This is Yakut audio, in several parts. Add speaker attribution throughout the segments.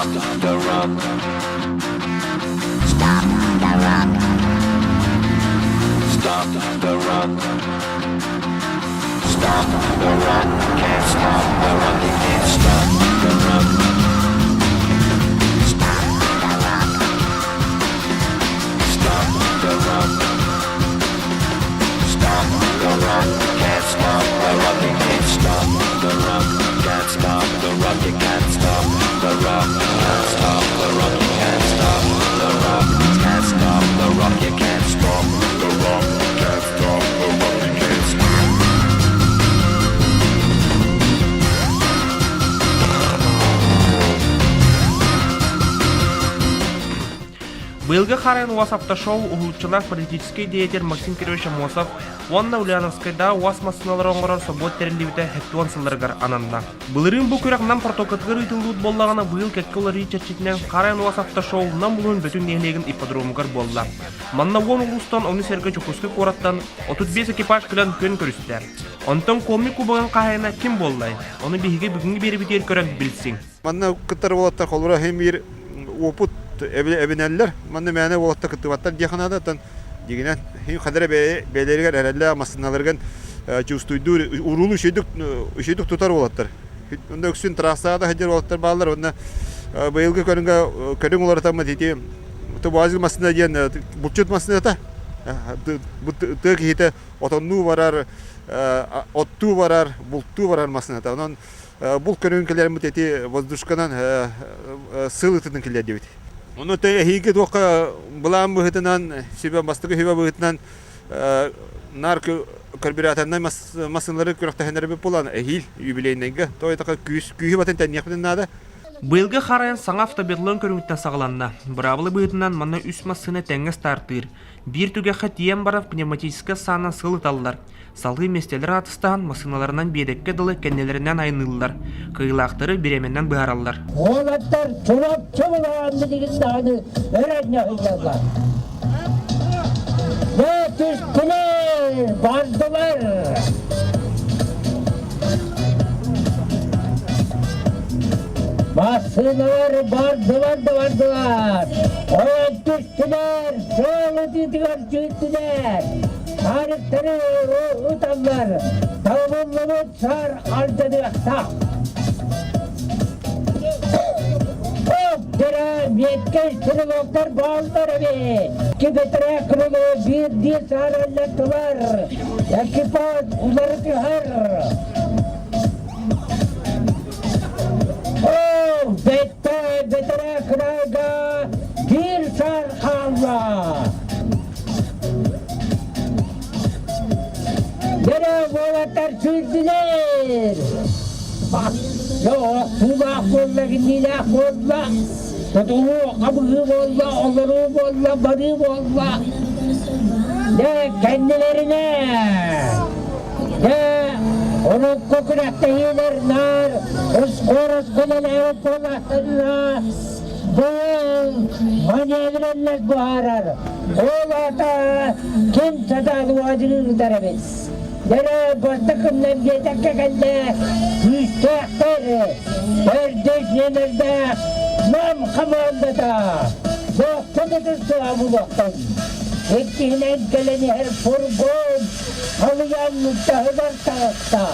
Speaker 1: Stop the rock. Stop the rock. Stop the rock. Stop the rock. Can't stop the rock. You can't stop the rock. Stop the rock. Stop the rock. Stop the rock. Can't stop the rock. You can't stop the rock. Can't stop the rock. You can't stop the rock. Can't stop the rock. You can't stop the rock. Can't stop the rock. You can't stop the rock. Can't stop the rock. You can't stop.
Speaker 2: Быйылгы Харайын УАЗ автошоу уһулуччулаах политическай деятель Максим Кирович Аммосов уонна Ульяновскайдааҕы УАЗ массыыналары оҥорор собуот тэриллибитэ 70 сылларыгар ананна. Былырыын бу күрэх Нам протокатыгар ыытыллыбыт буоллаҕына, быйыл кэккэ уларыйыы чэрчитинэн Харайын УАЗ автошоу Нам улууһун Бөтүҥ нэһилиэгин ипподромугар буолла. Манна 10 улуустан, ону сэргэ Дьокуускай куораттан 35 экипаж кэлэн күөн көрүстэ. Онтон Коми кубогын хаһаайына ким буоллай? Ону биһиги бүгүҥҥү биэрэбитигэр көрөн билсиҥ.
Speaker 3: Манна кыттар уолаттар холобура иһин биир уопут эбинэллэр. Манна мээнэ уолаттар кыттыбаттар диэххэ наада. Оттон дьиҥинэн иһин хадара бэйэлэригэр эрэллээх массыыналарыгар чувствуйдуур уруулу үчүгэйдик үчүгэйдик тутар уолаттар. Онно үксүн трассаҕа да сылдьар уолаттар бааллар. Уонна быйылгы көрүҥҥэ көрүҥ уларытаммыт ити УАЗик массыына диэн булчут массыыната тыа киһитэ отоннуу барар, оттуу барар, бултуу барар массыыната. Онон Бул көрүҥ кэлэрмит эти воздушканан сыл ытытын киллэрдибит. Ону те эһиги туохха былаан быһыытынан сүбэ бастакы сүбэ быһыытынан нар карбюраторнай массыыналары күрэхтэһиннэрбит буолан эһиил юбилейнайга тойтака күүс күүһү батын тэнниэхпитин наада.
Speaker 2: Быйылгы харайан саҥа автобиатлон көрүҥүттэн саҕаланна. Быраабыла быһыытынан манна үс массыына тэҥҥэ стартыыр. Биир түгэххэ тиийэн баран пневматическай саанан сыл ыталлар. Салгыы миэстэлэр аатыстаһан массыыналарынан биэтэккэ дылы кэннилэринэн айанныыллар, кыайыылаахтары бириэмэннэн быһаараллар.
Speaker 4: Уолаттар чурапчы булаан билигин даҕаны өрөнньөһүллэллэр. Дьэ түстүлэр, бардылар. Массыыналар бардылар да бардылар. Ойон түстүлэр, суол ытыытыгар сүүрдүлэр. Таарыктары ыталлар, талыллыбыт саар алдьаныахтаах. Оптера миэткэй стрелоктар бааллар эбит. Кибетре крыло биирдии саараллаттылар. Экипаж уларытыһар. Оо, бэтте бэтэрээ кырайга биир саар хаалла. Дэрэ уолаттар сүүрдүлэр. Дьэ, охсуулаах буолла, кинилээх буолла, тутуһуу, хабыһыы буолла, олоруу буолла, барыы буолла. Дьэ, кэннилэринэ Дьэ, урукку күрэхтэһиилэр наар ускуорас үлэлээбит буоллахтарына, быйыл маневреннас буһарар. Ол аата ким сатаан уадьыгыырдар эбит. Дьэ, бастакыннан биэтэккэ кэллэ күүстээхтэр, төрдүс нүөмэрдээх Нам хамаандата Бохтон ытыстыга булуохтан. Иккиһинэн кэлэн иһэр фургон халыйан таһыгар таҕыста.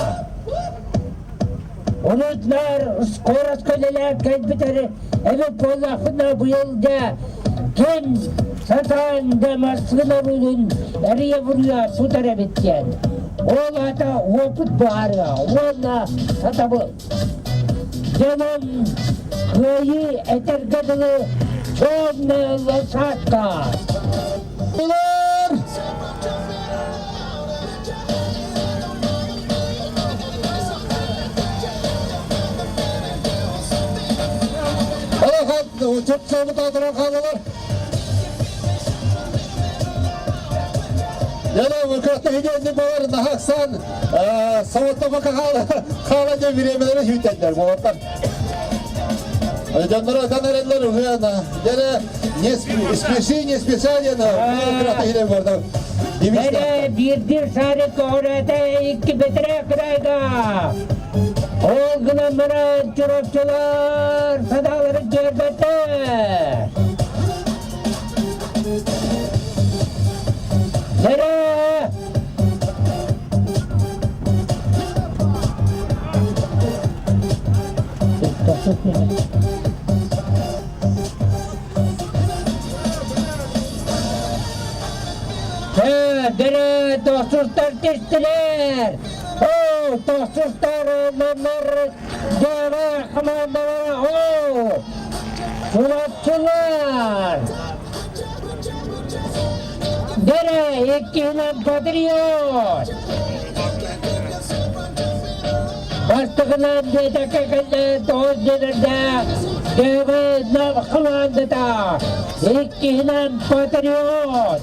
Speaker 4: Унутнар скорость көлөлөөн кэлбитэр эбит буоллахпына быйыл да ким сатаан да массыына уруулун эрийэ-буруйа тутар эбит диэн. Ол аата опыт баарыа уонна сатабыл. Дьонум кыайыы этэргэ дылы черная лошадка. Бere биирдир сары көҕүрэтэ икки бэтэрээ кырайга. Ол гынан баран чурапчылар санааларын түһэрбэттэр. Дьэрэ! Дьэрэ, тохсустар түстүлэр! Оо, тохсустар номер дьэрэ хамаандалара оо! Чурапчылар! Дьэрэ, иккиһинэн патриот! Бастакынан биэтэккэ кэллэ тоҕус дьиэлэрдээх ДВ хамаандата, иккиһинэн Патриот,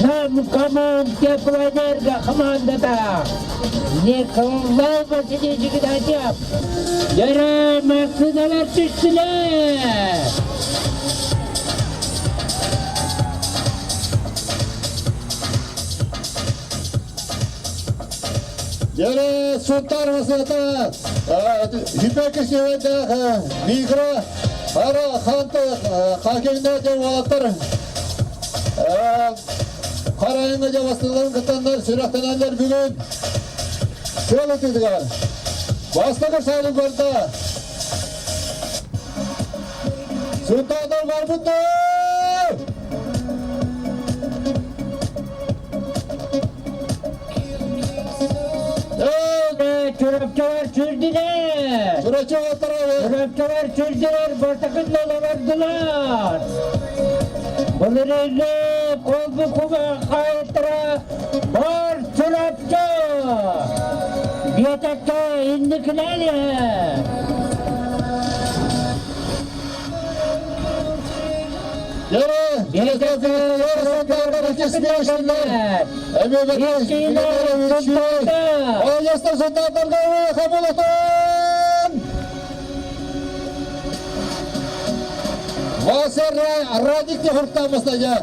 Speaker 4: Нам коммун теплоэнерго хамаандата Николай Васильевич Игнатьев, Дьэрэ массыыналар түстүлэр!
Speaker 5: Дьэрэ Сунтаар масыната Хипекисевэдээх микро ара ханты хакегнэ дьэ уолаттар Харайынга дьэ бастыыларын кыттаннар сүрэхтэнэллэр бүгүн сыал ытыытыгар бастакы саалык барда Сунтаардар барбыттар!
Speaker 4: Чурапчылар сүрдүлэр! Чурапчылар сүрдүлэр, бастакыннан олордулар! Былырыыҥҥы колбу куба хаайыттара бар Чурапчы! Биэтэккэ инникилээн иһэр!
Speaker 5: Радик хуртаамасная.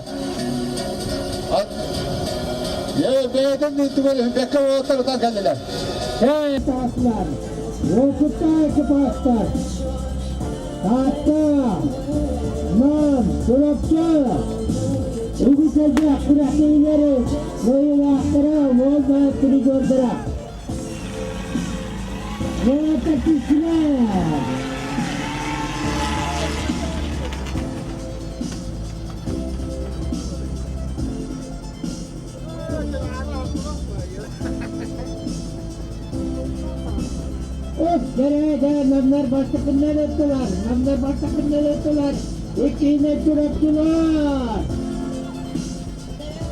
Speaker 5: Бэйэтин бэккэ уолаттар кэллилэр.
Speaker 4: Уопуттаах Таатта, Нам, Чурапчы үгүс элбэх күрэхтэһиилэри кыайыылаахтара уонна призердара. Уолаттар түстүлэр! Дэрээдэ намнар бастакыннан ыттылар, намнар бастакыннан ыттылар, иккиһинэн чурапчылар.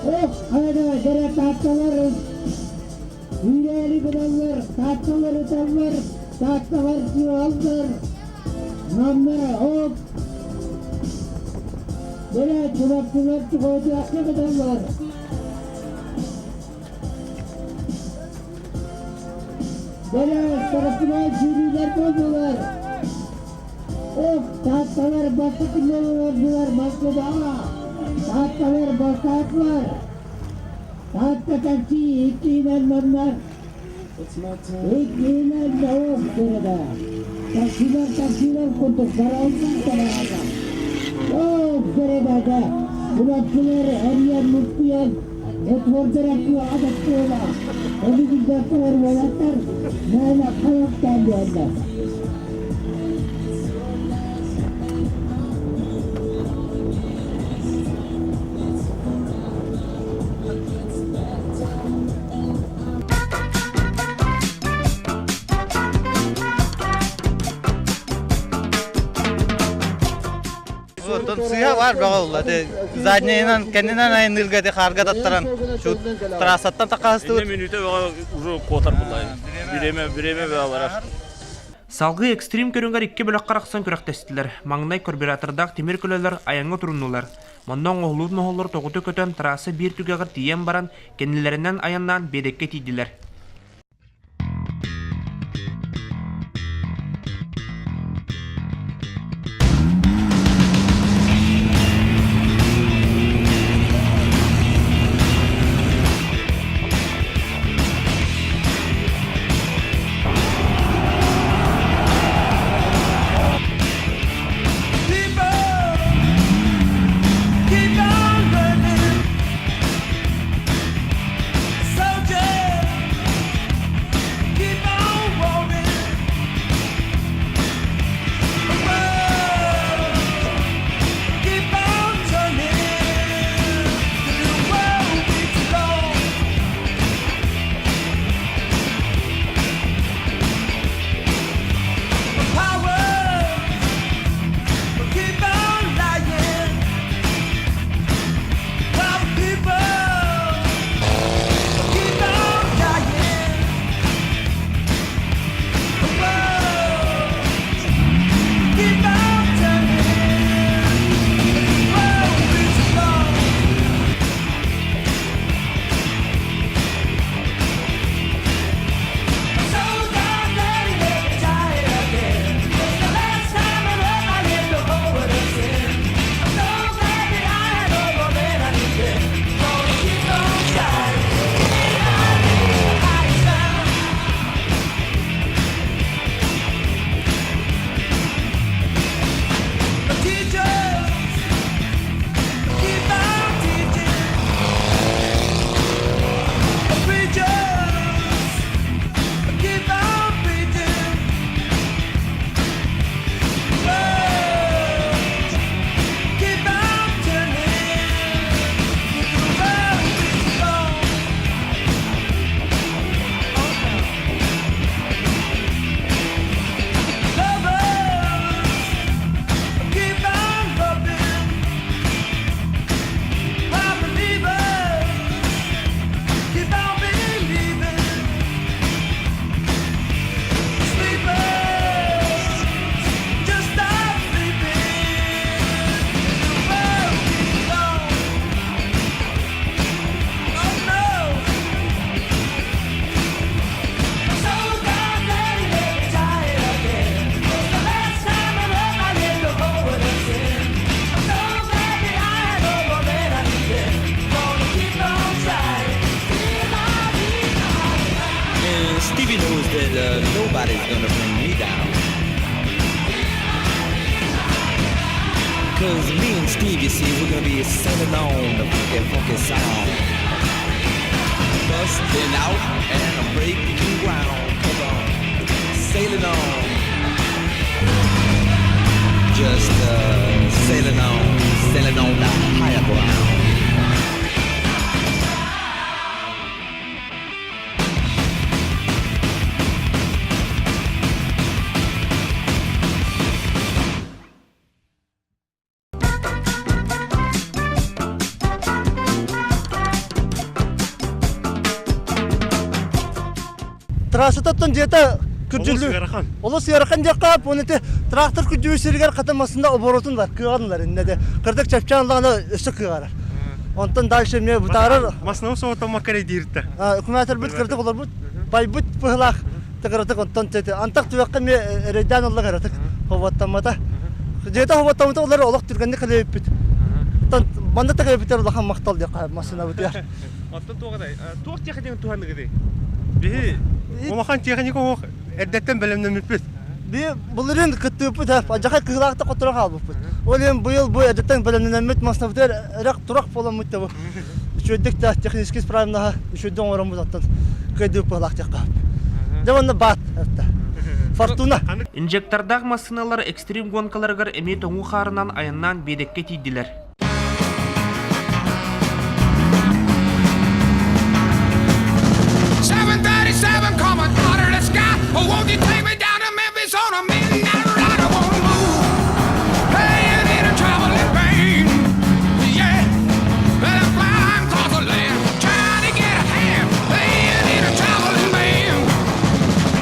Speaker 4: Ох, хайда, дэрэ таатталар үүрээри гыналлар, таатталар ыталлар, таатталар сыаллар, намнар оп. Дэрэ чурапчылар чугуотуохха гыналлар. Бэлэс тараппынан сүүрүүлэр буоллулар. Ох, таатталар бастакыннан олордулар Москваҕа. Таатталар бастаатылар. Таатта такси иккиһинэн маннар. Иккиһинэн ох дырыда. Таксилар таксилар курдук бараллар табаҕата. Ох дырыда да. Кулапчылар эрийэн муттуйан Отуордара кыаҕа тохтуола, ону билбэккэ уолаттар мээнэ хайахтаан биэрдэ.
Speaker 6: Оттон сыыһа баар бөҕө буолла. Заднейынан, кэннинэн айанныырга ити хаарга таттаран, шу трассаттан таххаһыстыбыт.
Speaker 7: Инне мүнүүтэ бөҕө уже куотар буолла. Бириэмэ, бириэмэ бөҕө барар.
Speaker 2: Салгыы экстрим көрүҥэр икки бөлөххө арахсан күрэхтэстилэр. Маҥнай карбюратордаах тимир көлөлөр айаҥҥа туруннулар. Манна оҥоһуллубут моһоллор тоҕута көтөн трасса биир түгэҕэр тиийэн баран, кэннилэринэн айаннаан биэдэккэ тиийдилэр.
Speaker 1: Stevie knows that nobody's gonna bring me down. Cause me and Steve, you see, we're gonna be sailing on the funky, funky sound. Busting out and I'm breaking ground. Come on, sailing on. Just sailing on the higher ground.
Speaker 5: Трассататтан дьиэтэ күрдьүллүү. Олус ыарахан диэххэ, оны те трактор күрдьүү сиригэр хата массында оборотун бар, кыаҕанылар иннэ де. Кырдык чэпчээн лаҕана өссө кыаҕарар. Онтон дальше эмиэ бытаарар.
Speaker 2: Массыына соҕотоммакка эрэ дииртэ.
Speaker 5: Үкүмээтэрбит кырдык олорбут, байбыт быһылаах тыгыратык онтон антах түбэххэ эмиэ эрэйдээн ылла кыратык хобуоттаммата. Дьиэтэ хобуоттаммыта олор олох түргэнник кэлэйбиппит. Оттон манна такайбытар улахан махтал диэххэ массыынабытыгар.
Speaker 2: Оттон туох туох техниканы туһаныгыдый? Биһи улахан техника оһох эрдэттэн бэлэмнэммиппит.
Speaker 5: Би былырыын кыттыыппыт адьахай кыһылаахта хотторо хаалбыппыт. Ол иһин быйыл бу эрдэттэн бэлэмнэммит массыынабытыгар эрэх турах буоламмыт да бу үчүгэйдик да технически исправноһа үчүгэйдик оҥороммут оттон кыайдыыппыт быһылаах диэххэ. Дьэ уонна баат Фортуна.
Speaker 2: Инжектордаах массыыналар экстрим гонкаларыгар эмиэ тоҥуу хаарынан айаннаан биэдэккэ тиийдилэр.
Speaker 1: 737 coming out of the sky. Oh, won't you take me down to Memphis on a midnight ride? I won't move. Playing in a traveling band. Yeah, well, I'm flying across the land, trying to get a hand. Playing in a traveling band.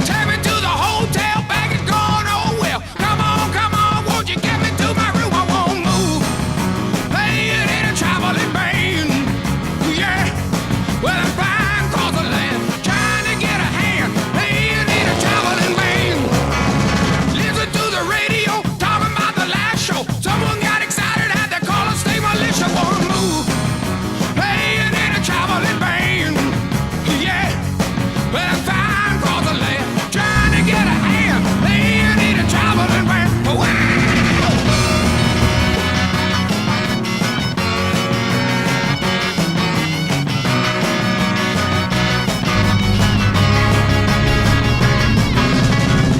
Speaker 1: Take me to the hotel, bag is gone, oh well. Come on, come on, won't you get me to my room? I won't move. Playing in a traveling band. Yeah, well, I'm flying across the land, trying to get a hand. Playing in a traveling band. Listen to the radio, talking about the last show. Someone got excited, had to call a state militia. Won't move. Playing in a traveling band. Yeah, well, I'm flying across the land, trying to get a hand. Playing in a traveling band. Wow!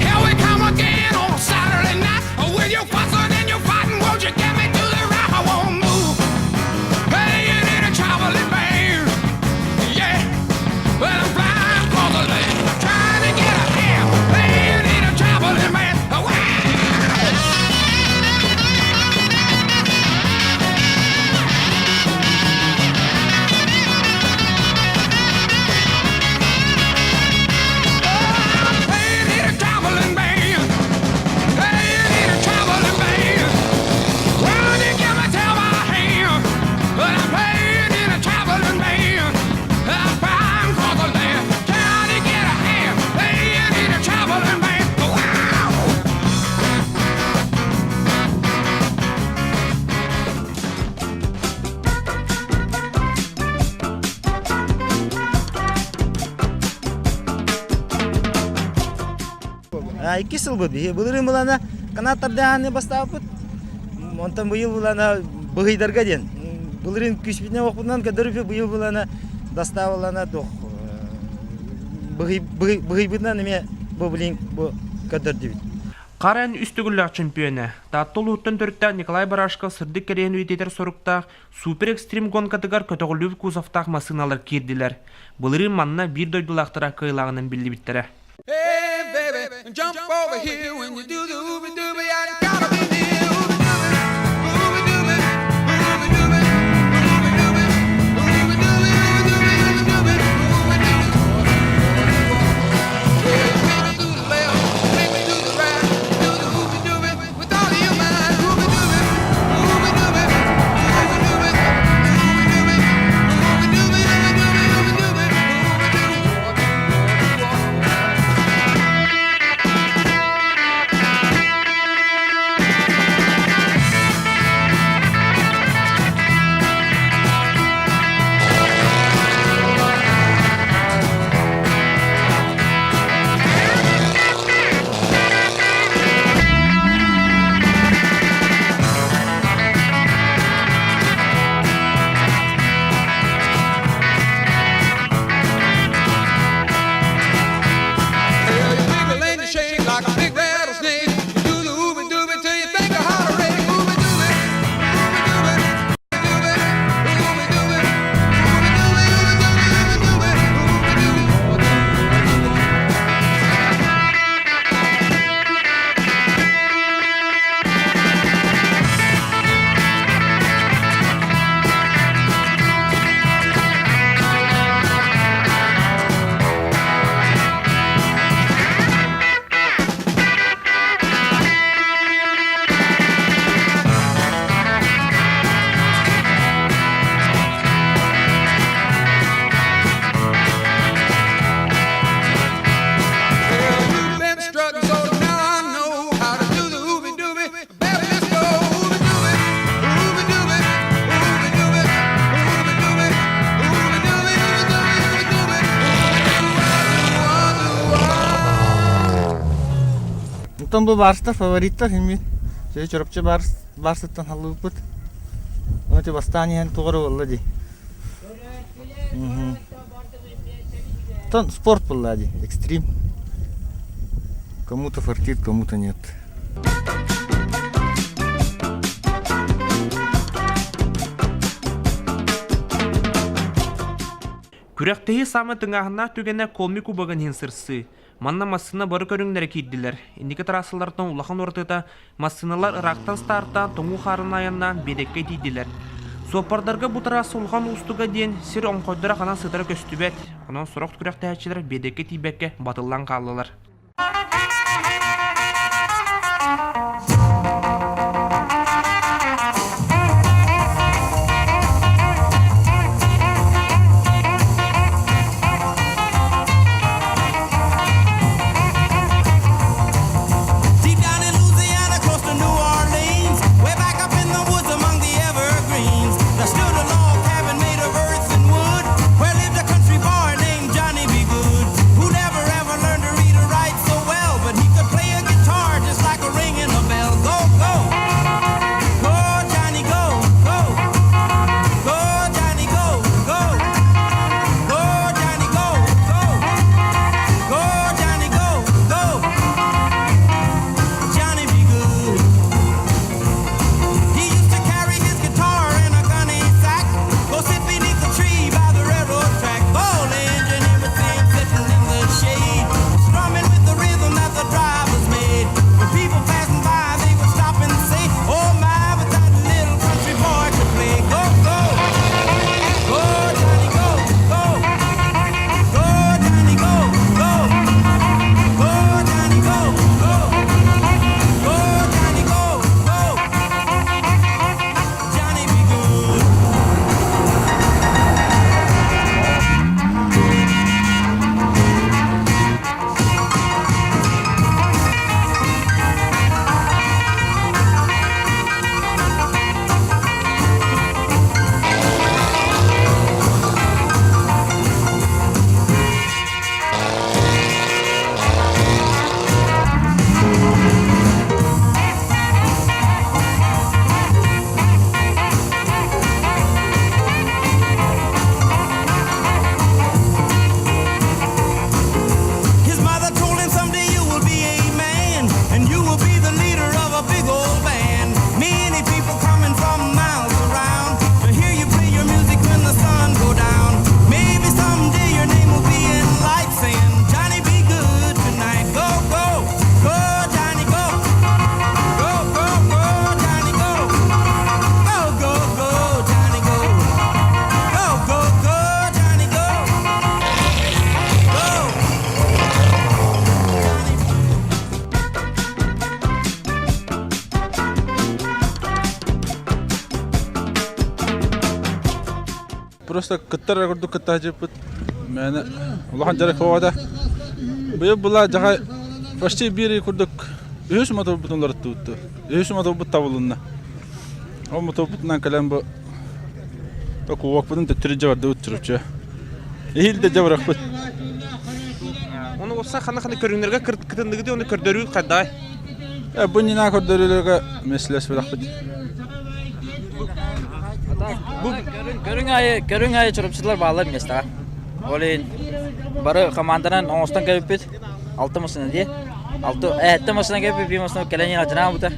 Speaker 1: Here we come again on Saturday night. With your fussing and your fighting, won't you get me to the right? I won't move. Playing in a traveling band. Yeah, well, I'm flying across the land, trying to get a hand. Playing in a traveling band. Wow! Playing in a traveling band. Playing in a traveling band. Well, you give me tell my hand, but I'm playing in a traveling band. I'm flying across the land, trying to get a hand. Playing in a traveling band. Wow!
Speaker 6: Икки сыл бу биһи былырыын былана канаттардааны бастаабыт. Онтон быйыл былана быһыйдарга диэн. Былырыын күүспүтүнэн охпутунан көрдөрүпү быйыл былана доставалана туох быһыйбытынан эмиэ бу блин бу көрдөрдүбүт.
Speaker 2: Карен үс төгүллээх чемпиона, Таатта улууһуттан төрүттээх Николай Барашков сырдык кэриэһин үйэтитэр соруктаах супер-экстрим гонкатыгар көтөҕүллүбүт кузовтаах массыыналар киирдилэр. Былырыын манна биир дойдулаахтара кыайыылааҕынан биллибиттэрэ.
Speaker 1: Hey, baby, jump over here when you do the ooby dooby. I gotta be near ooby dooby, ooby dooby, ooby dooby, ooby dooby, ooby dooby, ooby dooby, ooby dooby, ooby dooby. Hey, take me to the left, take me to the right, do the ooby dooby with all your might. Ooby dooby, ooby dooby, ooby dooby, ooby dooby, ooby dooby, ooby dooby, ooby dooby, ooby dooby.
Speaker 8: Оттон бу барстар фавориттар химмит. Чэ Чурапчы барс барсыттан халлыбыппыт. Ону ити бастаан иһэн туох эрэ буолла дии. Оттон спорт буолла дии, экстрим. Кому-то фартит, кому-то нет.
Speaker 2: Күрэхтэһии саамай тыҥааһыннаах түгэнэ Колми кубогын иһин сырсыы. Манна массыына бары көрүҥнэрэ киирдилэр. Инники трассалартан улахан уратыта массыыналар ыраахтан стартаан тоҥуу хаарын айаннаан биэтэккэ тиийдилэр. Суоппардарга бу трасса улахан уустуга диэн сир оҥхойдоро ханан сытара көстүбэт. Онон сорох күрэхтэһээччилэр биэтэккэ тиийбэккэ батыллан хааллылар.
Speaker 1: Deep down in Louisiana, close to New Orleans, way back up in the woods among the evergreens, there stood a log cabin made of earth and wood, where lived a country boy named Johnny B. Good, who never ever learned to read or write so well, but he could play a guitar just like a ringing a bell. Go, go, go, Johnny, go, go, go, Johnny, go, go, go, Johnny, go, go, go, Johnny, go, go, Johnny, be good. He used to carry his guitar in a gunny sack, go sit beneath the tree by the railroad track. Old engineer would see him sitting in the shade, strumming with the rhythm that the drivers made. When people passing by, they would stop and say, "Oh my, but that little country boy could play." Go, go, go, Johnny, go, go, go, Johnny, go, go, go, Johnny, go, go, go, Johnny, go, go, Johnny, be good. His mother told him someday you will be a man and you will be the leader of a big old band. Many people coming from miles around to hear you play your music when the sun go down. Maybe someday your name will be in lights saying, Johnny be good tonight. Go, go, go, Johnny, go. Go, go, go, Johnny, go. Go, go, go, Johnny, go. Go, go, go, Johnny, go. Go. Johnny.
Speaker 8: Просто кыттар эрэ курдук кытта сылдьыппыт. Мээнэ улахан дьарык суоҕа Быйыл была дьаҕай почти биир ый курдук үһүс моторбутун уларыттыбыт. Үһүс моторбут табылынна. Ол моторбутунан кэлэн бу кубокпутун төттөрү дьэ бардыбыт чуруччу. Иһил да дьэ барахпыт.
Speaker 2: Ону уопсай ханна-ханна көрүҥнэргэ кытынныгыт оны көрдөрүү хайдай?
Speaker 8: Бу нина көрдөрүүлэргэ меслэспэтэхпит.
Speaker 6: Көрүҥ аайы, көрүҥ аайы чурапчылар бааллар миэстэҕэ. Ол иһин бары команданан оҥостон кэлбиппит. Алта массыына дии. Алты, эһэттэ массыына кэлбит, биир массыына кэлэн иһэн алдьанаабыта.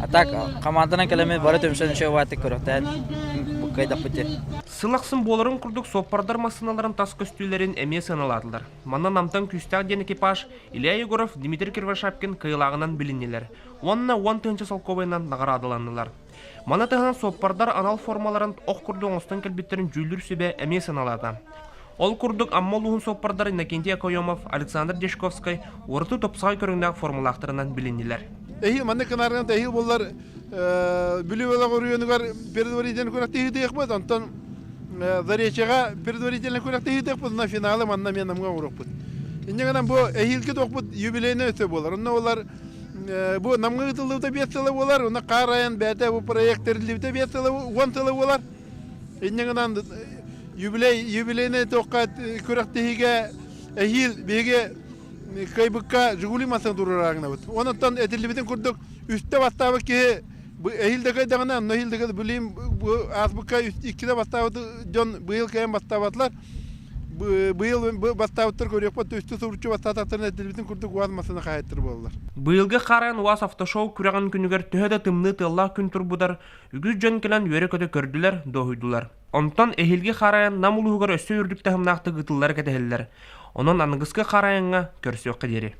Speaker 6: А так команданан кэлэммит бары түмсэн үчүгэй баайтык көрүөхтээн кыайдахпыт дии.
Speaker 2: Сыл ахсын буоларын курдук суоппардар массыыналарын тас көстүүлэрин эмиэ сыаналаатылар. Манна Намтан күүстээх диэн экипаж Илья Егоров, Дмитрий Кривошапкин кыайыылааҕынан билиннилэр уонна 10 000 солкуобайынан наҕараадаланнылар. Маны таһынан суоппардар анал формаларын ох курдук оҥостон кэлбиттэрин дьүүллүүр сүбэ эмиэ сыаналаата. Ол курдук Амма улууһун суоппардара Иннокентий Окоемов, Александр Дьячковскай ураты тупсаҕай көрүҥнээх формалаахтарынан билиннилэр.
Speaker 9: Эһиил маннык гынарынан эһиил буоллар Бүлүү бөлөх оройуонугар предварительный күрэхтэһиитиэхпит, онтон Заречьеҕа предварительный күрэхтэһиитиэхпит, онно финалы манна эмиэ Намҥа оҥоруохпут. Инньэ гынан бу эһиилги туохпут юбилейный өттө буолар. Онно олар бу Намҥа ыытыллыбыта биэс сыла буолар, онно хаар айан бэйэтэ бу проект тэриллибитэ биэс сыла, уон сыла буолар. Инньэ гынан юбилей юбилейный туохха күрэхтэһиигэ эһиил биһиги кыайбыкка Жигули массыына туруорааҥнабыт. Онон этиллибитин курдук үстэ бастаабыт киһи эһиил да кыайдаҕына, онно эһиил да билим бу ааспыкка иккитэ бастаабыт дьон быйыл кыайан бастаабатылар. Быйыл бастаабыттар көрүөхпүт үстэ суруччу бастаатахтарына этиллибитин курдук УАЗ массыына хаһаайыттар буолаллар.
Speaker 2: Быйылгы Харан УАЗ автошоу күрэҕин күнүгэр төһө да тымныы тыаллаах күн турбутар, үгүс дьон кэлэн үөрэ-көтө көрдүлэр, дуоһуйдулар. Онтон эһиилги Харайан Нам улууһугар өссө үрдүк таһымнаахтык ыытыллара кэтэһэллэр. Онон аныгыскы Харайаҥҥа көрсүөххэ диэри.